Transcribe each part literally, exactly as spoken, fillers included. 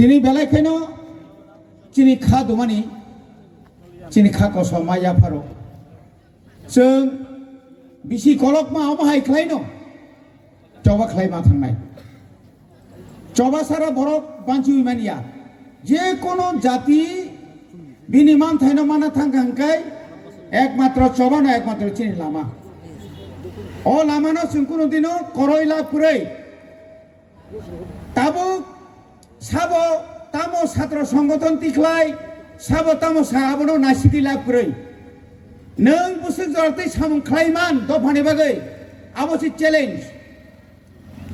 Tini belai kheno chini kha dumani, chini kha kosom ma yapharo. Chwng bisi kolokma omo hai khlaino, choba khlai ma thangnai. Choba sara borok banchiwi manya. Je kono jati bini manthaino mana thangkha hwnkhe ekmatro chobano ekmatro chini lama. O lamano chwng kunu dino koroi lab kwrwi. Tabuk sabo tamo satro songothon tikhlai, sabo tamo sa abono naisidi lab kwrwi. Nwng bwswk jora tei samung khlai man dophani bagwi, abo se challenge.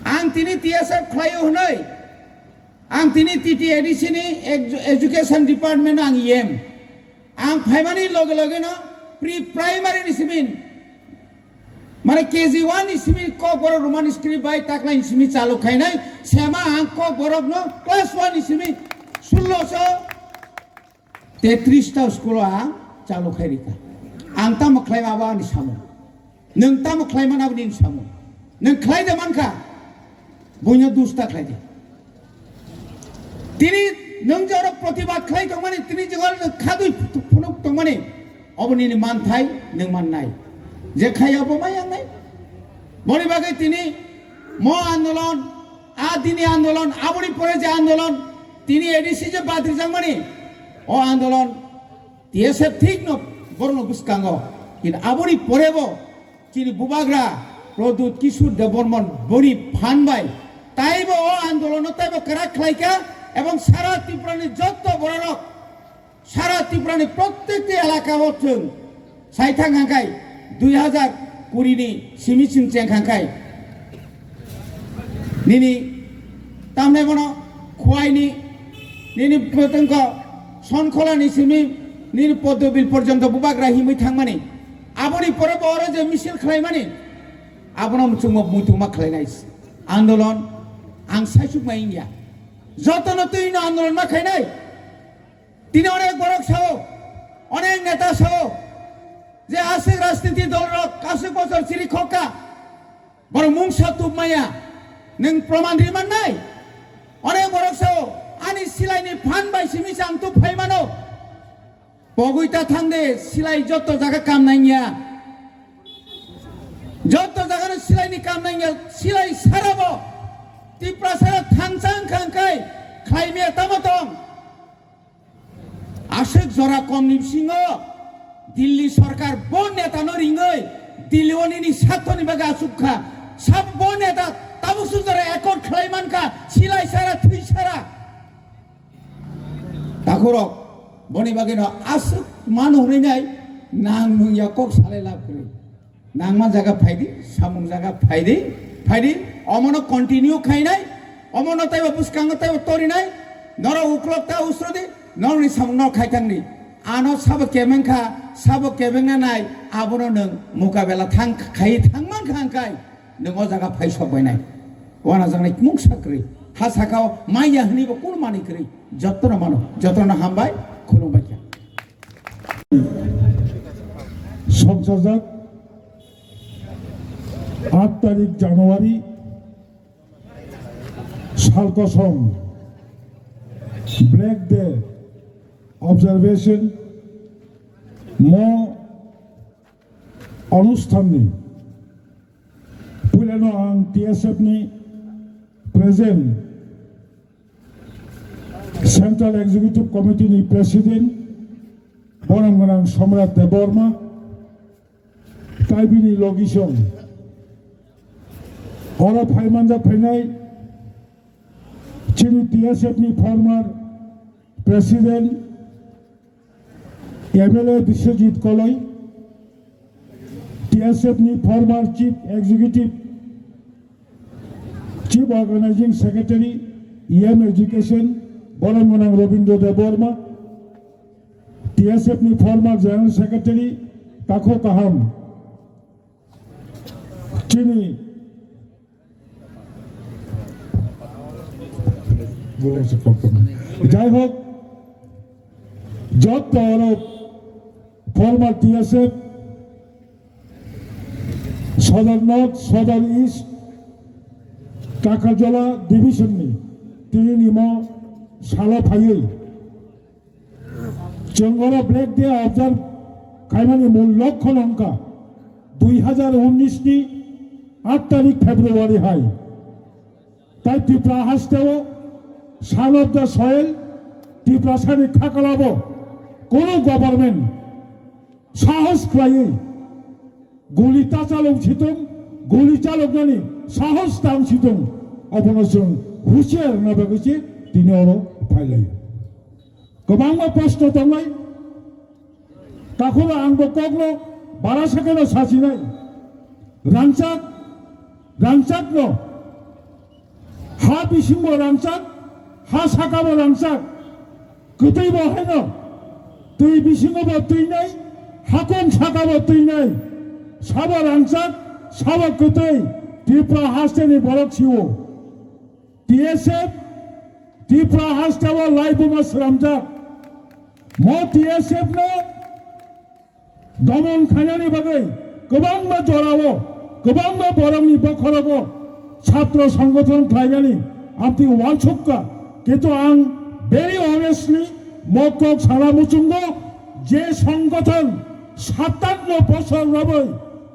Ang tini T S F khlaio hwnwi, ang tini T T A D C ni edu-, Education Department ang E M. Ang phaimani loge loge no pre-primary ni simi, mane K G one ni simi Kokborok Roman script bai taklai ni simi chalu khainai, sema ang Kokborok no class one ni simi sullo so tetris ta school o ang chalu khai rika. Ang tamo khlai ma abo ani samung. Nwng tamo khlai man abo nini samung. Nwng khlai de mankha, buino dusta khlai de. Tini nwng je oro protibad khlai tongmani, tini je oro khadui phunuk tongmani, obo nini manthai, nwng mannai. Je khai abo ma yangnai. Boni bagwi tini mo andolon, a dini andolon, aboni pore je andolon, tini A D C je badrijakmani, o andolon T S F thik no borokno bwskango. Kintu aboni porebo chini bubagra Pradyut Kishore Debbarman boni phan bai taibo o andolono taibo kwrak khlaikha, ebong sara Tripura ni jotto bororok, sara Tripura ni prottekti elaka o chwng sai thang hangkai dui hazar kuri ni simi chwng cheng hangkai. Nini tamne bono Khwaini, nini pwtwngko Sonkholani simi, nini Poddobil porjonto bubagra himwi thangmani. Aboni pore bo oro je misil khlaimani, abono muchungma muitungma khlainai andolon ang saisukma wngya. Jotono twino andolon ma khainai. Tini onek borok sao, onek neta sao, je aswk rajniti dolrok aswk bochor chiri khokka. Borok mungsa tubmaya, nwng proman ri mannai? Onek borok sao, ani silaini phan bai simi chang tub phai mano. Pogwi ta thang de, silai jotto jaga kam nangya. Jotto jaga no silaini kam nangya, silai sarabo. Tiprasa rok thangchang khangkai, khlaimaya tamo tong. Aswk jora komni bisingo Delhi sorkar bo neta no ringwi Delhi o nini sathoni bagwi achuk kha. Sab bo neta tabuk sujora accord khlai man kha, silai sara, thwi sara. Takhurok boni bagwi no aswk manu hwnwi nai nang nung ya kok salai lab kwrwi. Nangma jaga phaidi, samung jaga phaidi, phaidi, omono continue khainai, omono taibo bwskango taibo torinai, norok uklok ta usrodi, norokni samung no khaithangni. Ano sabo kebeng kha, sabo kebeng na nai, abono nwng mukabela thang khai thangman kha hwnkhai, nwng o jaga phai sok bainai. Wana jangnai mungsa kwrwi, ha sakao maya hwnwi bo kunu manwi kwrwi, jotono mano, jotono hambai, khulumbai kha. Sokchajak aat tarik January, sal kosom Black Day observation mo onusthanni puilano ang T S F ni present Central Executive Committee ni President borom gwnang Somrat Debbarma, tai bini logisong oro phai manjak phainai chini T S F ni former President M L A Biswajit Koloi, T S F ni former Chief Executive, Chief Organizing Secretary, E M Education, borom gwnang Rabindra Debbarma, T S F ni former General Secretary, Takho Kaham, chini Jai hok, jotto oro former T S F Sodor North, Sodor East, Takarjala Division ni tini nimo salo phaiwi chwng oro Black Day observe khaimani mul lokho no wngkha dui hazar unnish ni aat tarik February hai. Tai Tripura hasteo Son of the Soil, Tiprasani khakalabo kono government sahos khlaiwi guli ta chalok sitong, guli chaloknani sahos tang sitong, abono chwng husiar rwna bagwi se tini oro phailaio. Kwbangma proshno tongnai, takhoro ang bo kokno bara sakeno sachinai. Rangchak, rangchakno ha bisingo rangchak, ha sakabo rangchak, kwtwi bo haino twi bisingo bo twinai, hakung sakabo twinai, sabo rangchak, sabo kwtwi, Tripura hasteni borok siwo. T S F Tripura hasteo laibuma slamjak. Mo T S F no domon khainani bagwi kwbangma jorao, kwbangma borokni bokhorogo chhatro songgothon khlainani amtwi uansukha. Kintu ang very honestly mo kok sana muchungo je songgothon satanno bosor robwi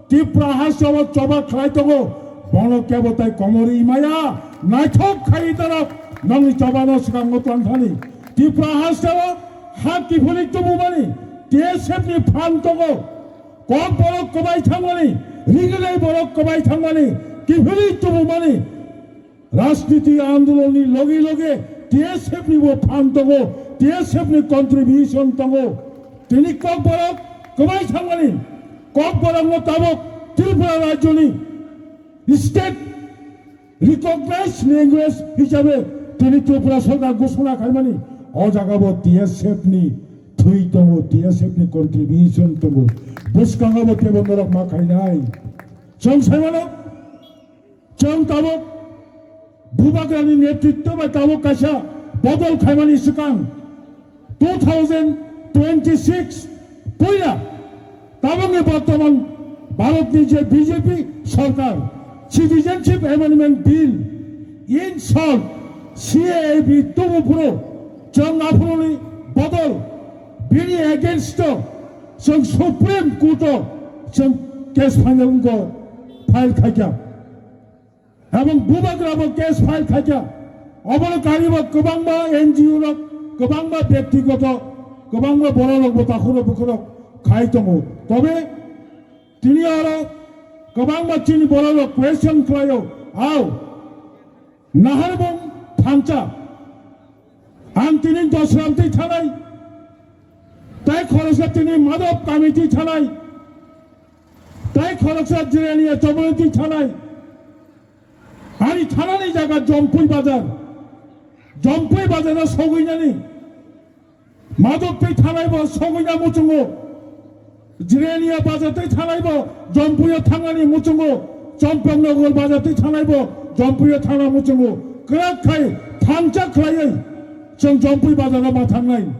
Tripura hasteo choba khlai tongo, bono kebo tai komorwi maya, naithok khai torok nongni chobano swkango tongthani. Tripura hasteo ha kiphilwi tubumani T S F ni phan tongo, kok borok kwbai thangmani, rignai borok kwbai thangmani, kiphilwi tubumani. Rajniti andolonni loge loge T S F ni bo phan tongo, T S F ni contribution tongo. Tini Kokborok kwbai thangmani, Kokborokno tabuk Tripura rajyoni state recognized language hisabe tini Tripura sorkar ghosona khaimani, o jaga bo T S F ni thwi tongo, T S F ni contribution tongo. Bwskango bo tebo norok ma khainai. Chwng saimano, Chwng tabuk Bubagrani netritwo bai tabuk kaisa bodol khaimani swkang two thousand twenty-six puila tabukni bortoman Bharatni je B J P sorkar Citizenship Amendment Bill, in short, C A A B tubu phuru chwng aphuruni bodol bini against o chwng Supreme Court o chwng case final wngkha, file khaikha. Ebong Bubagra bo case file khaikha. Obono karibo kwbangma N G O rok, kwbangma byaktigoto, kwbangma bororok bo takhurok bukhurok khai tongo. Tobe tini oro kwbangma chini bororok question khlaio, ao nahar bong thansa, ang tini Dosram twi thanai, tai khoroksa tini Madhop committee thanai, tai khoroksa Jirania Chomoni twi thanai. Ani thanani jaga Jompui bazar. Jompui bazar o sogwinani. Madhop twi thanai bo sogwina muchungo. Jirania bazar twi thanai bo Jompui o thangnani muchungo. Champaknagar bazar twi thanai bo Jompui o thangna muchungo. Kwrak khai thansa khlaiwi chwng Jompui bazar o ma thangnai.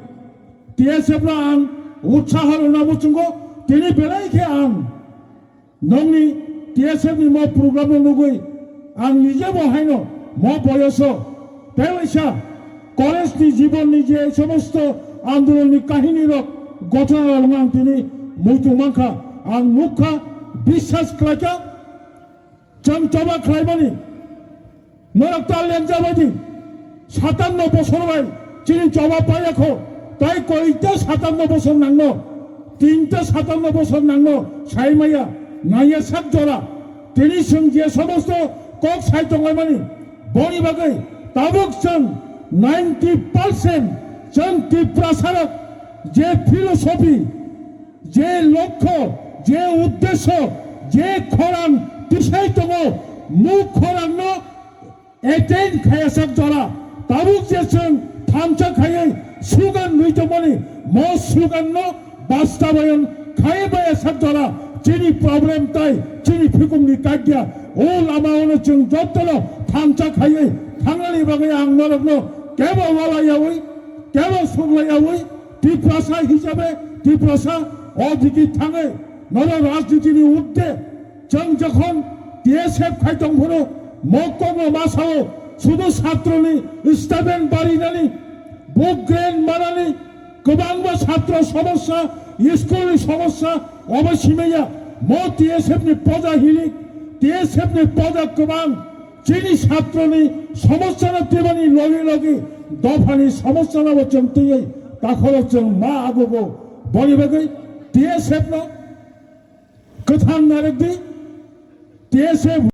T S F no ang utsaho rwna muchungo. Tini belai khe ang Nongni T S F ni mo program no nugwi ang nije bo haino mo boyoso tei waisa college ni jibon ni je somosto andolon ni kahini rok gothona rok ang tini muitu mankha, ang nukha, biswas khlaikha, chwng choba khlaimani. Norok ta lengjabadi, satanno bosor bai chini choba payakho, tai koita satanno bosor nangno, tinta satanno bosor nangno, saimaya, naiya sak jora. Tini chwng je somosto kok sai tonglaimani, boni bagwi tabuk chwng ninety percent chwng Tiprasarok je philosophy, je lokho, je uddesho, je khorang tisai tongo, mu khorangno attain khayajak jora. Tabuk je chwng thansa khaywi slogan rwi tongmani, mo slogan no bastabayon khaywi bayajak jora. Chini problem tai chini phikungni kagya, o lama ono chwng jotono thansa khaywi thangnani bagwi ang norokno kebo walayawi, kebo suglayawi, Tiprasa hisabe Tiprasa o digi thangwi norok rajniti ni urde Chwng jokhon T S F khai tong phuru, mo kokno ma sao, sudu chatroni statement barinani, Book grant manani kwbangma chhatro somosya, school ni somosya, obo simaya. Mo T S F ni poja hilik, T S F ni poja kwbang. Chini chhatro ni somosya no twimani logi logi dopha ni somosya no bo chwng twiwi takhoro chwng ma agogo. Boni bagwi T S F no kwthang narwk di, T S F